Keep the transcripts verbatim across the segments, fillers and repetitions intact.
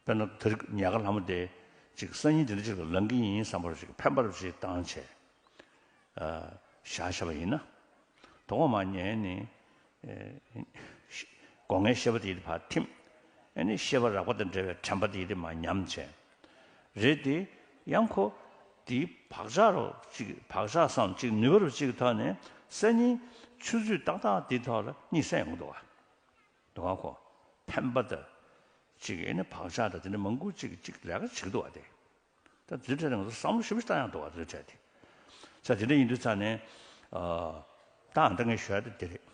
དཔེར་ན་དེ་རིང་ཉལ་ཁ་ལྷ་མོ་དེ་ཅིག་སང་ཉིན་དེ་འདྲ་ཅིག་ལ་ལངས་ཀྱི་ཡིན་བསམ་པར་ཅིག་ཕན་པ་རུ་ཅིག་བཏང་བྱས། བཞག་བཞག་པ་ཡིན་ན། དོ་དགོང་མ་ཉལ་ནས་སྒོ་ལྔའི་ཤེས་པ་དེ་ཡིད་ཕར་ཐིམ། ཨ་ནི་ཤེས་པ་རགས་པ་དང་འབྲེལ་བའི་དྲན་པ་དེ་ཡིད་མ་ཉམས་བྱས། རེད་དེ། ཡང་ཁོ་དེའི་བག་ཆགས་རོ་ཅིག་བག་ཆགས་སམ་ཅིག་ནུས་པ་རོ་ཅིག་གི་ཐོག་ནས་སང་ཉིན་ཆུ་ཚོད་ཏག་ཏག་དེའི་ཐོག་ལ་གཉིད་སད་ཡོང་གི་འདུག་བ། དོ་དགོང་ཁོ་ཕན་པ་དང་ཅིག་ཨ་ནི་བག་ཆགས་དང་དེ་འདྲ་མང་པོ་ཅིག་ཅིག་ལས་ཀ་བྱེད་ཀྱི་འདུག་བ་དེ། ད་དེ་འདྲའི་གྲས་ལ་ང་ཚོ་བསམ་བློ་ཞིབ་པོ་བཏང་ཡག་འདུག་བ། དེ་འདྲའི་གྲས་དེ། ས་དེ་འདྲ་ཡིན་དུས་ཙང་ནས། ཨ། ད་ཨ་ད་ངས་ཞུ་ཡག་དེ་དེ་རེད།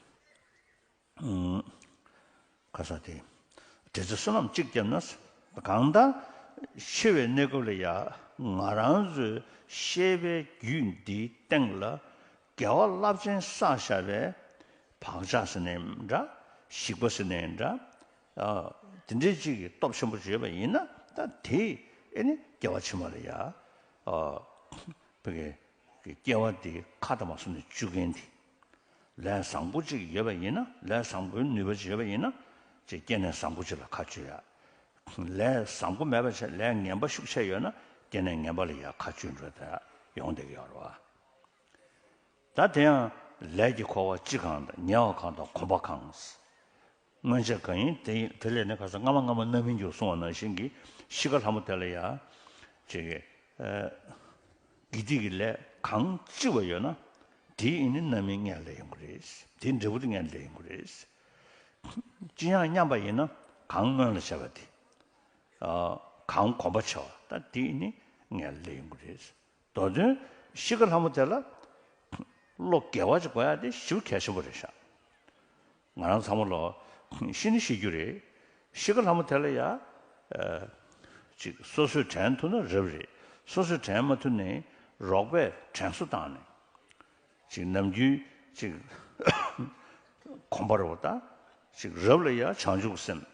ཨུམ། ཁ་ས་དེ། བྲེལ་ཚེ་བསོད་ནམས་གཅིག་བརྒྱབ་ན། གང་ལྟར་འཆི་བའི་གནས་སྐབས་ལ་ཡང་ང་རང་ཚོའི་ཤེས་པའི་རྒྱུད་འདིའི་སྟེང་ལ་དགེ་བ་རླབས་ཆེན་བསགས་བཞག་པའི་བག་ཆགས་ཟེར་ནའི་འདྲ། ཞིག་པ་ཟེར་ནའི་འདྲ། ཨ། དེ་འདྲའི་ཅིག་གི་སྟོབས་ཆེན་པོ་ཅིག་ཡོད་པ་ཡིན་ན། ད་དེ་ཨེ་ནི་སྐྱེ་བ་ཕྱི་མ་ལ་ཡ། ཨ། བོད་ཀྱི་སྐྱེ་བ་འདི་ཁ་དང་མ་སོང་ནས་བཅུ་གན་འདི། ལས་བཟང་པོ་ཅིག་ཡོད་པ་ཡིན་ན། ལས་བཟང་པོའི་ནུས་པ་ཅིག་ཡོད་པ་ཡིན་ན། ཅིག་སྐྱེ་གནས་བཟང་པོ་ཅིག་ལ་ཁ་གཅུས་ཡ། ལས་བཟང་པོ་མེད་པ་བྱས། ལས་ངན་པ་ཤུགས་ཆེ་ཡོད་ན་སྐྱེ་གནས་ངན་པ་ལ་ཡ་ཁ་གཅུས་འགྲོ་ད་ཡོང་བསྡད་ཀྱི་ཡོད་རེད་བ། ད་དེ་ཡང་ལས་ཀྱི་འཁོར་བ་འཆི་གང་དང་། ཉལ་བ་གང་དང་། གོམས་པ་གང་། སྔོན་ཆད་གང་ཡིན་དེ་ཡིན། དེ་ལས་ནི་ཁ་སང་སྔ་མ་སྔ་མ་རྣམ་སྨིན་གྱུར་གསུངས་པ་ནང་བཞིན་གྱི་ཤི་ཁ་ལྷ་མོ་དེ་ལ་ཡ། ཅིག་གི། ཨ། དགེ་སྡིག་གི་ལས་གང་ལྕི་བ་ཡོད་ན། དེའི་ཨེ་ནི་རྣམ་སྨིན་སྔོན་ལ་ཡོང་གི་རེད། དེའི་འབྲས་བུ་དེ་སྔོན་ལ་ཡོང་གི་རེད། ཅི་ཡང་མཉམ་པ་ཡིན་ན་གང་སྔོན་ལ་བྱས་པ་དེ། ཨ། གང་གོམས་པ་ཆེ་བ་ད་དེ་ཨེ་ནི་སྔོན་ལ་ཡོང་གི་རེད། མདོ་དོན་ཤི་ཁ་ལྷ་མོ་དེ་ལ་བློ་དགེ་བ་ཅིག་དགོས་ཡ་དེ་ཞེ་པོ་གལ་ཆེན་པོ་རེད་ཤག་ང་རང་ཚང་མ་ལོ་ཤི་ནི་ཤི་རྒྱུ་རེད། ཤི་ཁ་ལྷ་མོ་དེ་ལ་ཡ། ཨ། ཅིག་སོ་སོས་དྲན་ཐུབ་ན་རབ་རེད། སོ་སོས་དྲན་མ་ཐུབ་ནས་རོགས་པས་དྲན་གསོ་བཏང་ནས། ཅིག་ནམ་རྒྱུན་ཅིག་གོམས་པ་རུ་ད་ཅིག་རབ་ལ་ཡ་བྱང་ཆུབ་སེམས།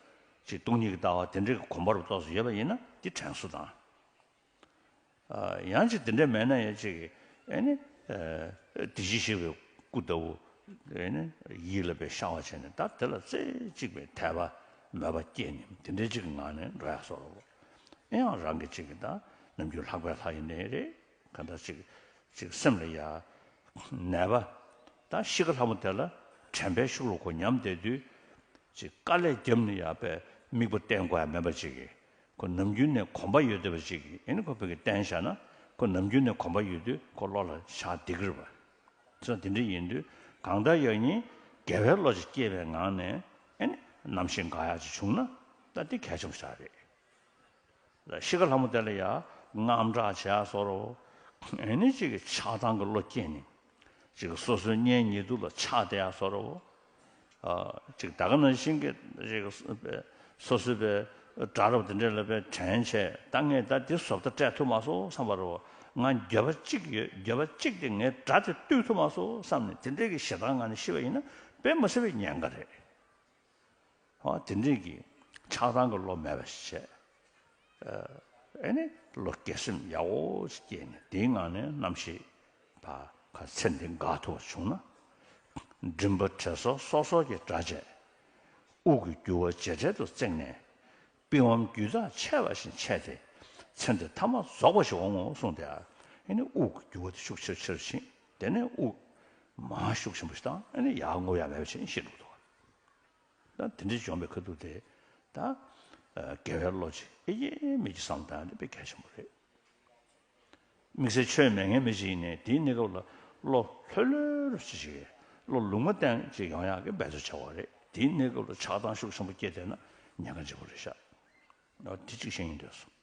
ཅིག་སྟོང་ཉིད་ཀྱི་ལྟ་བ་དེ་འདྲའི་གོམས་པ་རུ་ཏོག་ཙམ་ཡོད་པ་ཡིན་ན་དེ་དྲན་གསོ་བཏང་། ཨ། ཡང་ཅིག་དེ་འདྲ་མེད་ན་ཡང་ཅིག་ཨེ་ནི། ཨ། དེ་བཞིན་གཤེགས་པའི་སྐུ་ལྟ་བུ། ཨེ་ནི་ཡིད་ལ་དཔེ་ཤར་བ་བྱས་ནས་ད་དེ་ལ་རྩེ་གཅིག་པའི་དད་པ་མོས་པ་སྐྱེས་ནས་དེ་འདྲའི་ཅིག་གི་ངང་ནས་འགྲོ་ཡག་བཟོ་འདྲ་བོ། ཨེ་ཡང་རང་གི་ཅིག་གི་ད་ནམ་རྒྱུན་ལྷག་པའི་ལྷ་ཡིན་ནའི་རེད། གང་ལྟར་ཅིག་ཅིག་སེམས་ལ་ཡ་ནད་པ། ད་ཤི་ཁ་ལྷ་མོ་དེ་ལ་དྲན་པའི་ཤུགས་ལ་ཁོ་ཉམས་བསྡད་དུས། ཅིག་དཀའ་ལས་བརྒྱབ་ནས་ཡ་དཔེ་དམིགས་པ་བསྟེན་དགོས་ཡ་མེད་པ་ཅིག་གིས། ཁོ་ནམ་རྒྱུན་ནས་གོམས་པ་ཡོད་བསྡད་པ་ཅིག་གིས། ཨེ་ནི་ཁོ་བོད་ཀྱི་བསྟན་བཞག་ན་ཁོ་ནམ་རྒྱུན་ནས་གོམས་པ་ཡོད་དུས་ཁོ་བློ་ལ་ཆགས་བསྡད་ཀྱི་རེད་པ། ཚོ་དེ་འདྲ་ཡིན་དུས་གང་ལྟར་ཡང་ཉིད་དགེ་བའི་བློ་ཅིག་སྐྱེས་པའི་ངང་ནས། ཨེ་ནི་རྣམ་ཤེས་འགག་ཡག་ཅིག་བྱུང་ན་ད་དེ་གལ་ཆེན་པོ་ཞིག་རེད། ཤི་ཁ་ལྷ་མོ་དེ་ལ་ཡ་དངངས་སྐྲག་བྱེད་ཡག་བཟོ་འདྲ་བོ། ཨེ་ནི་ཅིག་གི་ཆགས་སྡང་གི་བློ་སྐྱེས་ནས། ཅིག་སོ་སོའི་གཉེན་ཉེ་དུ་ལ་ཆགས་བསྡད་ཡག་བཟོ་འདྲ་བོ། ཨ། ཅིག་ད་ག་ནང་བཞིན་གྱི་ཅིག་སོ་སོའི་པའི་དགྲ་རབ་དེ་འདྲ་ལ་པའི་དྲན་བྱས། ད་ངས་ད་འདི་བཟོ་ལྟ་སྤྲད་ཐུབ་མ་སོང་བསམ་པ་འདྲ་བོ། ང་འགྱོད་པ་གཅིག་ཡོད། འགྱོད་པ་གཅིག་དེ་ངས་དགྲ་དེ་བཏུལ་ཐུབ་མ་སོང་བསམ་ནས་དེ་འདྲའི་གི་ཞེ་སྡང་ངང་ནས་ཤི་བ་ཡིན་ན་དཔེ་མི་སྲིད་པའི་ཉེན་ཁ་རེད། འོ། དེ་འདྲས་ཀྱི་ཆགས་སྡང་གི་བློ་མེད་པ་ཞིག་བྱས། ཨ་ནི་བློ་དགེ་སེམས་ཡག་པོ་ཞིག་སྐྱེས་ནས་དེའི་ངང་ནས་རྣམ་ཤེས་ཕར་ཁ་ཚེ་འདི་འགག་ཐུབ་པ་བྱུང་ན། མགྲིན་པ་དྲི་ཟ་སོ་སོ་གི་སྒྲ་བཅས། དབུགས་ཀྱི་རྒྱུ་བ་ཇེ་བྲལ་དུ་བརྩེགས་ནས། པི་ཝང་རྒྱུད་དག་ཆད་པ་བཞིན་ཆད་དེ། ཚེ་འདི་ཐ་མ་རྫོགས་པ་ཞིག་འོང་ངོ་གསུངས་ཏེ། ཨ་ནི་དབུགས་ཀྱི་རྒྱུ་བ་དེ་ཤུགས་ཆེར་ཆེར་ཕྱིན། དེ་ནས་དབུགས་མར་ཤུགས་ཆེན་པོ་ཞིག་བཏང་། ཨ་ནི་ཡར་རྔུབ་ཡ་མེད་པ་བྱས་ཤི་འགྲོ་འདུག་ད་དེ་འདྲའི་བྱུང་བའི་ཁ་ཐུག་དེ། ད་དགེ་བའི་བློ་ཅིག་ཨེ་ཡེ་མི་གི་བསམ་སྟངས་དེ་དཔེ་གལ་ཆེན་པོ་རེད། དམིགས་བསལ་ཆོས་མེད་མཁན་མི་ཅིག་ཡིན་ནའི་དེའི་གནས་སྐབས་ལ་བློ་ལྷོད་ལྷོད་ཅིག་བྱེད། བློ་ལུང་མ་བསྟན་ཅིག་ཡོང་ཡག་གི་འབད་རྩོལ་བྱ་དགོས་རེད། དེའི་གནས་སྐབས་ལ་ཆགས་སྡང་ཤུགས་ཆེན་པོ་སྐྱེས་བསྡད་ན་ཉེན་ཁ་ཆེན་པོ་རེད་ཤག་འོ། དེ་གཅིག་བཤད་སྙིང་འདོད་སོང་